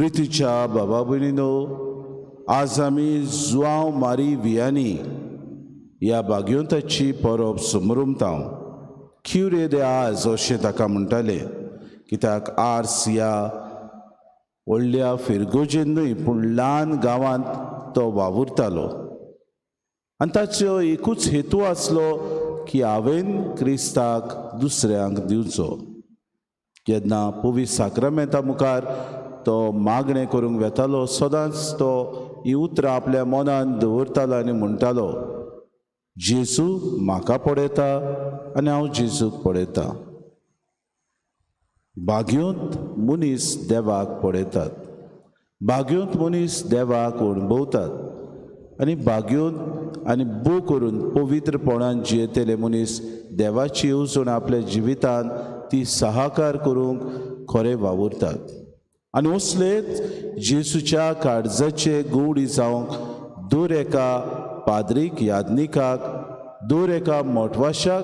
प्रितीच्या बाबा भयणीनो, आज आमी जुआंव मारी वियानी ह्या भाग्यवंताची परब समरुमता. क्युरे दे आज अशें ताका म्हणटाले, कित्याक आर्स ह्या व्हडल्या फिरगोजेन न्हय पूण ल्हान गांवांत तो वावुरतालो आनी ताचो एकूच हेतू आसलो की हांवें क्रिस्ताक दुसऱ्यांक दिवचो. जेन्ना पवित्र साक्रामेंता मुखार तो मागणें करूंक वेतालो, सदांच तो हीं उतरां आपल्या मनान दवरतालो आनी म्हणटालो, जेजू म्हाका पळयता आनी हांव जेजूक पळयतां. भाग्यवंत मनीस देवाक पळयतात, भाग्यवंत मनीस देवाक अणभवतात आनी भाग्यवंत आनी भो करून पवित्रपणान जियेतले मनीस देवाची येवजण आपल्या जिवितान ती साकार करूंक खरें वावुरतात. आनी असलेच जेजूच्या काळजाचे गोवडी जावंक दर एका पाद्रीक, याज्ञिकाक, दर एका मोटवाशाक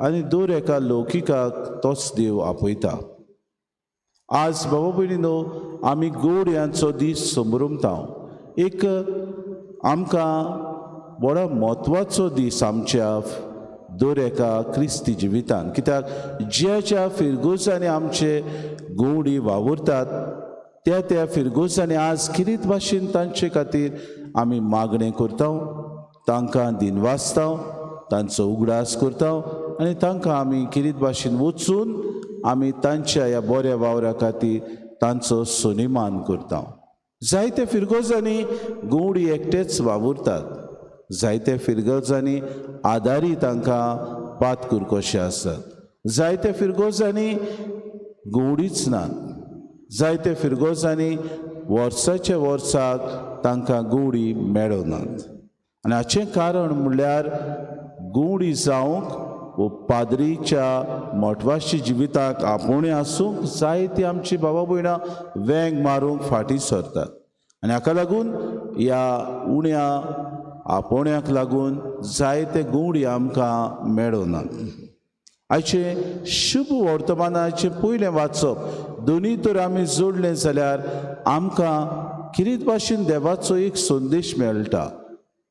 आनी दर एका लौकिकाक तोच देव आपयता. आज बाबा भयणीनो, आमी गोवड्यांचो दीस समरुमता. एक आमकां बरो म्हत्वाचो दीस आमच्या दर एका क्रिस्ती जिवितान, कित्याक ज्या ज्या फिरगोजांनी आमचे गोवडी वावुरतात, त्या त्या फिरगोजांनी आज किरीत भाशेन तांचे खातीर आमी मागणें करता, तांकां दिनवासता, तांचो उगडास करता आनी तांकां आमी किरीत भाशेन वचून आमी तांच्या ह्या बऱ्या वावरा खातीर तांचो सन्मान करता. जायते फिरगोजांनी गवडी एकटेच वावुरतात, जायते फिरगोजांनी आदारी तांकां पातकूर कशे आसतात, जायते फिरगोजांनी गवडीच नात, जायते फिरगोजांनी वर्साच्या वर्साक तांकां गवडी मेळनात. आनी हाचें कारण म्हणल्यार गवडी जावंक वो पाद्रीच्या मोटवाशी जिविताक आपोवणें आसूंक जायती आमची बाबा भयणां वेंग मारूंक फाटीं सरतात आनी हाका लागून ह्या उण्या आपोवण्याक लागून जायते गवडी आमकां मेळनात. आयचें शुभ वर्तमानाचें पयलें वाचप दोनूय तर आमी जोडलें जाल्यार आमकां किरीत भाशेन देवाचो एक संदेश मेळटा,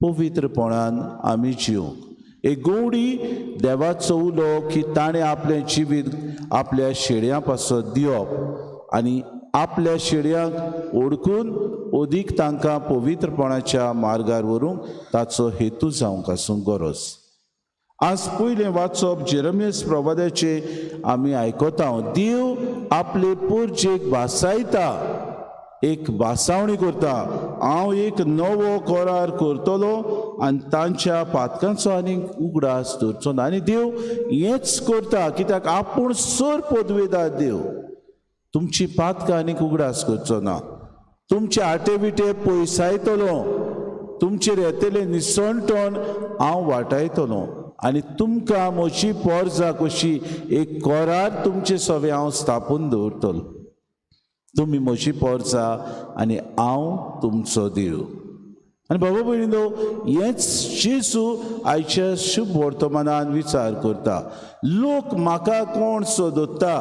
पवित्रपणान आमी जिवंक. एक गवडी देवाचो उलो की ताणें आपलें जिवीत आपल्या शेळयां पासत दिवप आनी आपल्या शेळयांक ओडकून अदीक तांकां पवित्रपणाच्या मार्गार व्हरूंक ताचो हेतू जावंक आसूंक गरज. आज पयलें वाचप जेरमियस प्रवादाचे आमी आयकता. देव आपले पोरजेक भासायता, एक भासावणी करता, हांव एक नवो करार करतलो आनी तांच्या पातकांचो आनीक उगडास दवरचो ना. आनी देव हेंच करता, कित्याक आपूण सर पदवेदार देव. तुमची पातकां आनीक उगडास करचो ना, तुमचे आटे विटे पयसायतलो, तुमचेर येतले निसणटण हांव वाटायतलो आनी तुमकां म्हजी पोरजा कशी एक करार तुमचे सवे हांव स्थापून दवरतलो. तुमी म्हजी पोरजा आनी हांव तुमचो देव. आनी बाबा भयणीनो, हेंच जेजू आयच्या शुभ वर्तमानान विचार करता. लोक म्हाका कोण सोदता?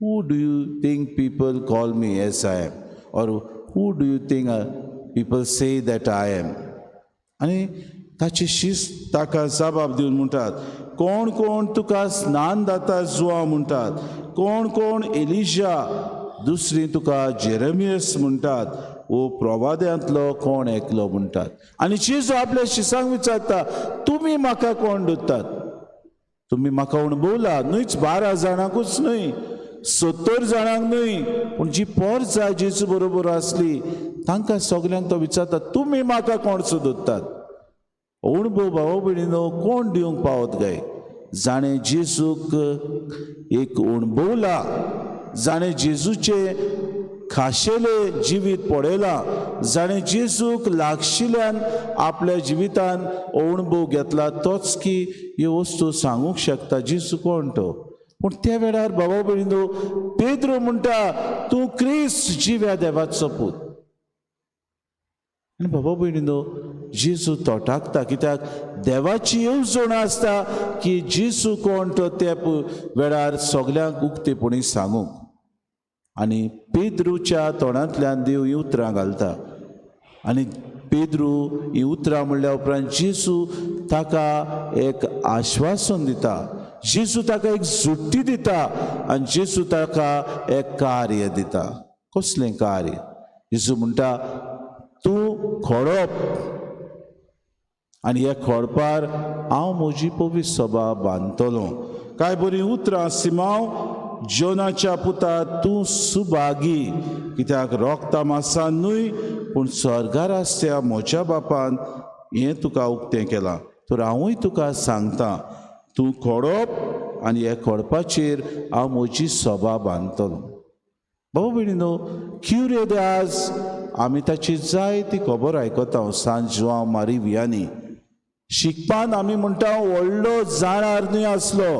Who do you think people call me as I am? Or who do you think people say that I am? आनी ताची शिस्त ताका जबाब दिवन म्हणटात, कोण कोण तुका स्नान दाता जुआ म्हणटात, कोण कोण एलिजा, दुसरी तुका जेरमियस म्हणटात वो प्रवाद्यांतलो कोण एकलो म्हणटात. आनी जेजू आपल्या शिसांक विचारता, तुमी म्हाका कोण धरतात? तुमी म्हाका अणभवला न्हयच, 12 जाणांकूच न्हय, 70 जाणांक न्हय, पूण जी पोरजा जेजू बरोबर आसली तांकां सगल्यांक तो विचारता, तुमी म्हाका कोण सोदतात? अणभव भाव भयणीनो कोण दिवंक पावत काय? जाणें जेजूक एक अणभवला, जाणें जेजूचें खाशेलें जिवीत पळयलां, जाणें जेजूक लागशिल्ल्यान आपल्या जिवितान अणभव घेतला, तोच की ह्यो वस्तू सांगूंक शकता जेजू कोण तो. पूण त्या वेळार बाबा भयणीनो, पेद्रो म्हणटा, तूं क्रिस्त, जिव्या देवाचो पूत. आनी बाबा भयणीनो, जेजू तोटाकता, कित्याक देवाची येवजण आसता की जेजू कोण तो त्या वेळार सगल्यांक उक्तेपणी सांगूंक. आनी पेद्रूच्या तोंडांतल्यान देव हीं उतरां घालता आनी पेद्रू हीं उतरां म्हणल्या उपरांत जेजू ताका एक आश्वासन दिता, जेजू ताका एक जुट्टी दिता आनी जेजू ताका एक कार्य दिता. कसलें कार्य? जेजू म्हणटा तूं खोडप आनी ह्या खोडपार हांव म्हजी पवित्र सभा बांदतलो. कांय बरीं उतरां, सिमांव जोनाच्या पुता तूं सुभागी, कित्याक रोगता मासान न्हय पूण स्वर्गार आसत्या म्हज्या बापान हें तुका उक्तें केलां. तर हांवूय तुका सांगता, तूं खोडप आनी ह्या खोडपाचेर हांव म्हजी सभा बांदतलो. बाबा भयणीनो, क्युरे दे आज आमी ताची जायती खबर आयकता. सांत जुआंव मारी वियानी शिकपान आमी म्हणटा व्हडलो जाणार न्हय आसलो,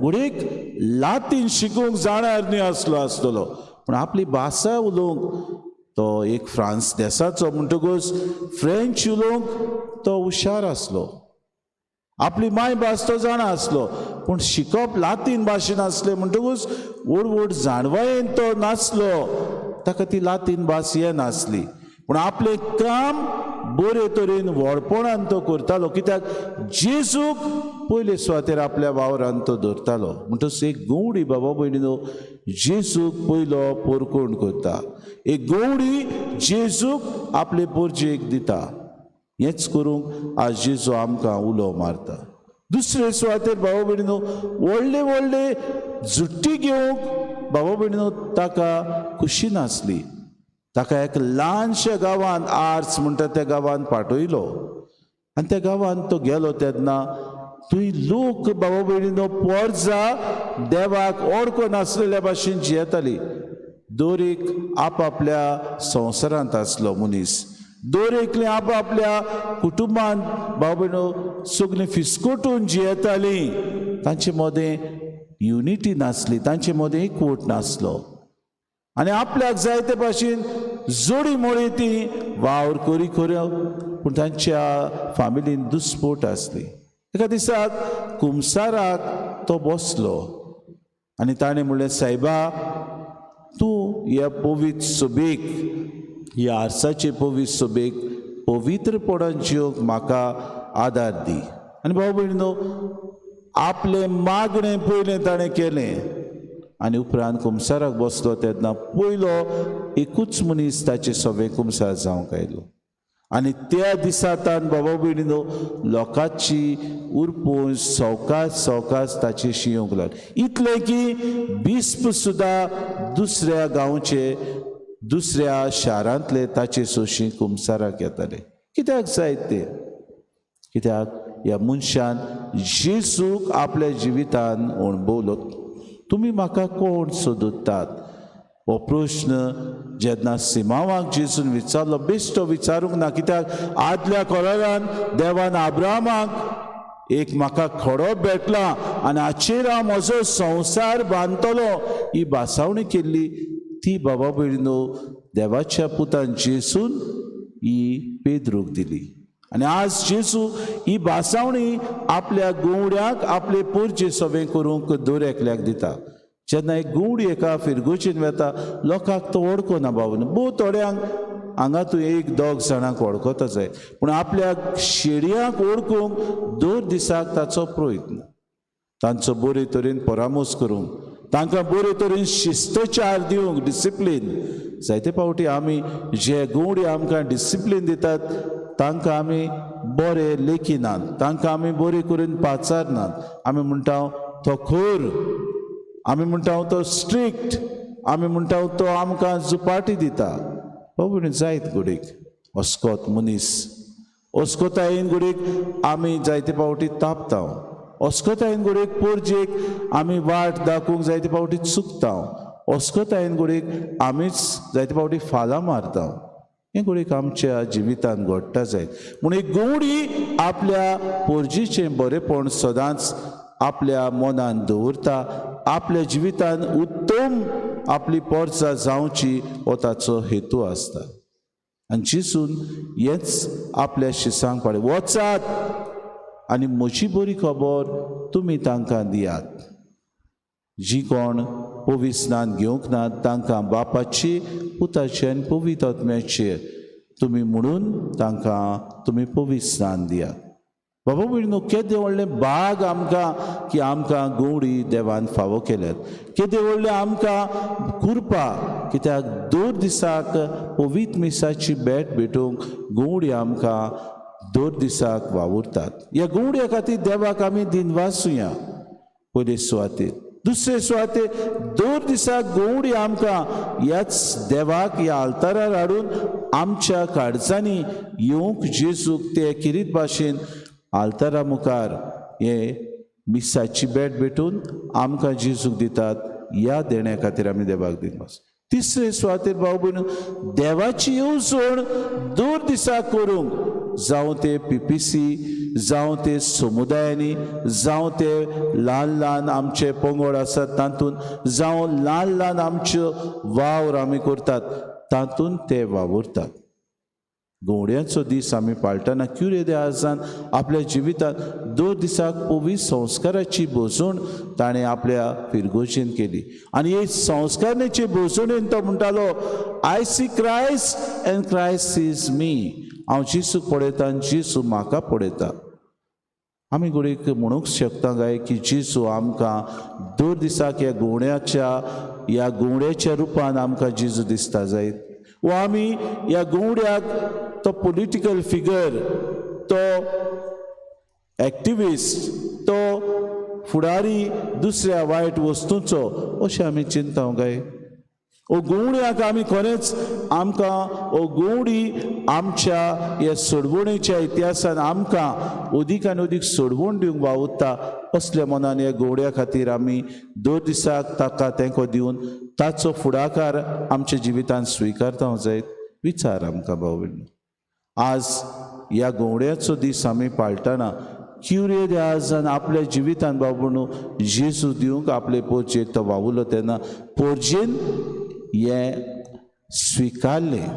घडयेक लातीन शिकूंक जाणार न्हय आसलो आसतलो, पूण आपली भाशा उलोवंक तो एक फ्रांस देसाचो म्हणटकूच फ्रेंच उलोवंक तो हुशार आसलो. आपली मायभास तो जाणा आसलो, पूण शिकप लातीन भाशेन आसलें म्हणटकूच व्हड व्हड जाणवायेन तो नासलो, ताका ती लातीन भास येनासली. पूण आपलें काम बरे तरेन व्हडपणान तो करतालो, कित्याक जेजूक पयले सुवातेर आपल्या वावरान तो दवरतालो. म्हणटकच एक गवडी बाबा भयणीनो जेजूक पयलो पोरकोण करता, एक गवडी जेजूक आपले पोरजेक दिता. हेंच करूंक आज जेजू आमकां उलो मारता. दुसरे सुवातेर बाबा भयणीनो व्हडले व्हडले जुट्टी घेवंक बाबा भयणीनो ताका खुशी नासली. ताका एक ल्हानश्या गांवांत आर्स म्हणटा त्या गांवांत पाठयलो आनी त्या गांवांत तो गेलो तेन्ना थंय लोक बाबा भयणीनो पोरजा देवाक ओडको नासलेल्या भाशेन जियेताली. दर एक आपआपल्या संवसारांत आसलो मनीस, दर एकले आपआपल्या कुटुंबांत बाबा भयणो सगळीं फिसकटून जियेतालीं. तांचे मदें युनिटी नासली, तांचे मदें एकवट नासलो आनी आपल्याक जाय ते भाशेन जोडी मोडी ती वावर करी खरी, पूण तांच्या फामिलीन दुस्पोट आसली. एका दिसाक कुमसाराक तो बसलो आनी ताणें म्हणलें, सायबा तूं ह्या पवित्र सभेक, ह्या आरसाचे पवित्र सभेक पवित्रपणान जिवंक म्हाका आदार दी. आनी भाव भयणीनो आपलें मागणें पयलें ताणें केलें आनी उपरांत कुमसाराक बसलो तेन्ना पयलो एकूच मनीस ताचे सगळे कुमसार जावंक आयलो. आनी त्या दिसा तान बाबा भयणीनो लोकांची उरपून सवकास सवकास ताची शिंवंक लागली, इतलें की बिस्प सुद्दां दुसऱ्या गांवचे दुसऱ्या शारांतले ताचे सोशी कुमसाराक येताले. कित्याक जायत ते? कित्याक ह्या मनशान जेजूक आपल्या जिवितान अणभवलो. तुमी म्हाका कोण सोदतात हो प्रश्न जेन्ना सिमांवाक जेजून विचारलो, बेश्टो विचारूंक ना, कित्याक आदल्या कोरारान देवान आब्रामाक एक म्हाका खडो भेटला आनी हाचेर हांव म्हजो संवसार बांदतलो ही भासावणी केल्ली. ती बाबा भयणीनो देवाच्या पुतान जेजून ही पेद्रूक दिली. आनी आज जेजू ही भासावणी आपल्या गवड्याक आपले पोरजे सगळें करूंक दर एकल्याक दिता. जेन्ना एक गवडी एका फिरगोचेन वेता, लोकांक तो वळखना बाबा, भोव थोड्यांक हांगा तूं एक दोग जाणांक वळखता जाय, पूण आपल्या शेडयांक वळखूंक दर दिसाक ताचो प्रयत्न, तांचो बरे तरेन परामर्श करूंक, तांकां बरे तरेन शिस्तचार दिवंक, डिसिप्लीन. जायते फावटी आमी जे गवडी आमकां डिसिप्लीन दितात तांकां आमी बरे लेखिनात, तांकां आमी बरे करून पाचारनात. आमी म्हणटा तो खर, आमी म्हणटा तो स्ट्रिक्ट, आमी म्हणटा तो आमकां जुपाटी दिता. बाबा जायत घडीक अस्कोत मनीस अस्कोतायेन घडीक आमी जायते फावटी तापता, अस्कोतायेन घडयेक पोरजेक आमी वाट दाखोवंक जायते फावटी चुकता, अस्कोतायेन घडयेक आमीच जायते फावटी फालां मारता. हें घडयेक आमच्या जिवितांत घडटा जायत. म्हूण एक गवडी आपल्या पोरजेचें बरेपण सदांच आपल्या मनान दवरता, आपल्या जिवितान उत्तम आपली पोरसां जावची हो ताचो हेतू आसता. आनी जेजून हेंच आपल्या शिसांक पाडे, वचात आनी म्हजी बरी खबर तुमी तांकां दियात. जी कोण पवित्र स्नान घेवंक ना तांकां बापाची, पुताची आनी पवित्र आत्म्याचे तुमी म्हणून तांकां तुमी पवित्र स्नान दियात. बाबा भयणीनो, केदें व्हडलें भाग आमकां की आमकां गवडी देवान फावो केल्यात. केदें व्हडलें आमकां कुरपा, कित्याक दर दिसाक पवित्र मिसाची भेट भेटूंक गवडी आमकां दर दिसाक वावुरतात. ह्या गवड्या खातीर देवाक आमी दिनवासुया पयले सुवातेर. दुसरे सुवातेर दर दिसाक गवडी आमकां ह्याच देवाक ह्या आल्तारार हाडून आमच्या काळजांनी येवंक जेजूक ते किरीत भाशेन आल्तारा मुखार हे मिसाची भेट भेटून आमकां जेजूक दितात. ह्या देण्या खातीर आमी देवाक दिनवास. तिसरे सुवातेर भाव भयण, देवाची येवजण दर दिसाक करूंक, जावं ते पीपीसी, जावं ते समुदायांनी, जावं ते ल्हान ल्हान आमचे पंगड आसात तातूंत, जावं ल्हान ल्हान आमच्यो वावर आमी करतात तातूंत ते वावुरतात. गवड्यांचो दीस आमी पाळटना क्युरे दे आजान आपल्या जिवितांत दर दिसाक पवित्र संस्काराची भोजवण ताणें आपल्या फिरगोजेन केली. आनी हे संस्कारणेचे भोजवणेन तो म्हणटालो, I see Christ and Christ sees me. हांव जेजूक पळयता आनी जेजू म्हाका पळयता. आमी घडयेक म्हणूंक शकता काय की जेजू आमकां दर दिसाक ह्या गवड्याच्या रुपान आमकां जेजू दिसता जायत, वा आमी ह्या गवड्याक तो पॉलिटिकल फिगर, तो एक्टिविस्ट, तो फुडारी दुसऱ्या वायट वस्तूंचो अशें आमी चिंता काय? ओ गवड्याक आमी खरेंच आमकां ओ गवडी आमच्या ह्या सोडवणेच्या इतिहासान आमकां अदीक आनी अदीक सोडवण दिवंक वावुरता असल्या मनान ह्या गवड्या खातीर आमी दर दिसाक ताका तेंको दिवन ताचो फुडाकार आमच्या जिवितांत स्विकारता जायत? विचार आमकां भाव भयणीनो. आज ह्या गवड्याचो दीस आमी पाळटना क्युरे दे आजान आपल्या जिवितान बाबूनो जेजू दिवंक आपले पोरजेक तो वावुरलो तेन्ना पोरजेन हें स्विकारलें.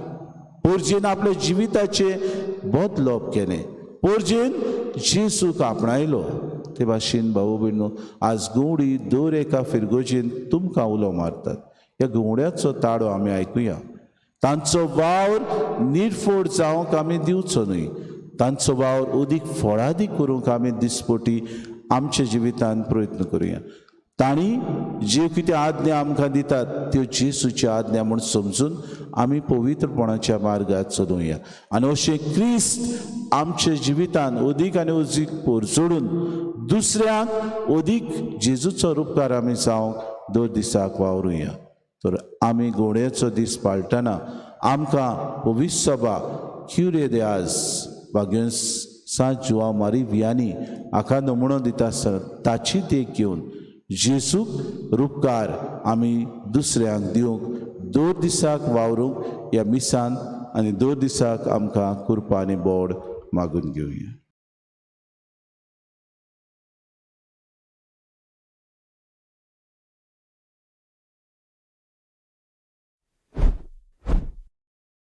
पोरजेन आपल्या जिविताचें बदलप केलें. पोरजेन जेजूक आपणायलो. ते भाशेन भाऊ भयणीनो, आज गवडी दर एका फिरगोजेन तुमकां उलो मारतात. ह्या गवड्याचो ताळो आमी आयकुया. तांचो वावर निर्फोड जावंक आमी दिवचो न्हय. तांचो वावर अदीक फळादीक करूंक आमी दिसपटी आमच्या जिवितांत प्रयत्न करुया. तांणी ज्यो कितें आज्ञा आमकां दितात त्यो जेजूच्यो आज्ञा म्हूण समजून आमी पवित्रपणाच्या मार्गार चलुया आनी अशें क्रिस्त आमच्या जिवितान अदीक आनी अदीक पोरजोडून दुसऱ्यांक अदीक जेजूचो रुपकार आमी जावंक दर दिसाक वावरुया. तर आमी गोड्याचो दीस पाळटना आमकां पवित्र सभा क्युरे दे आज भाग्य सांत जुवांव मारी वियानी हाका नमुनो दिता आसतना ताची देख घेवन जेजूक रुपकार आमी दुसऱ्यांक दिवंक दर दिसाक वावरूंक ह्या मिसान आनी दर दिसाक आमकां कुरपा आनी बोड मागून घेवया.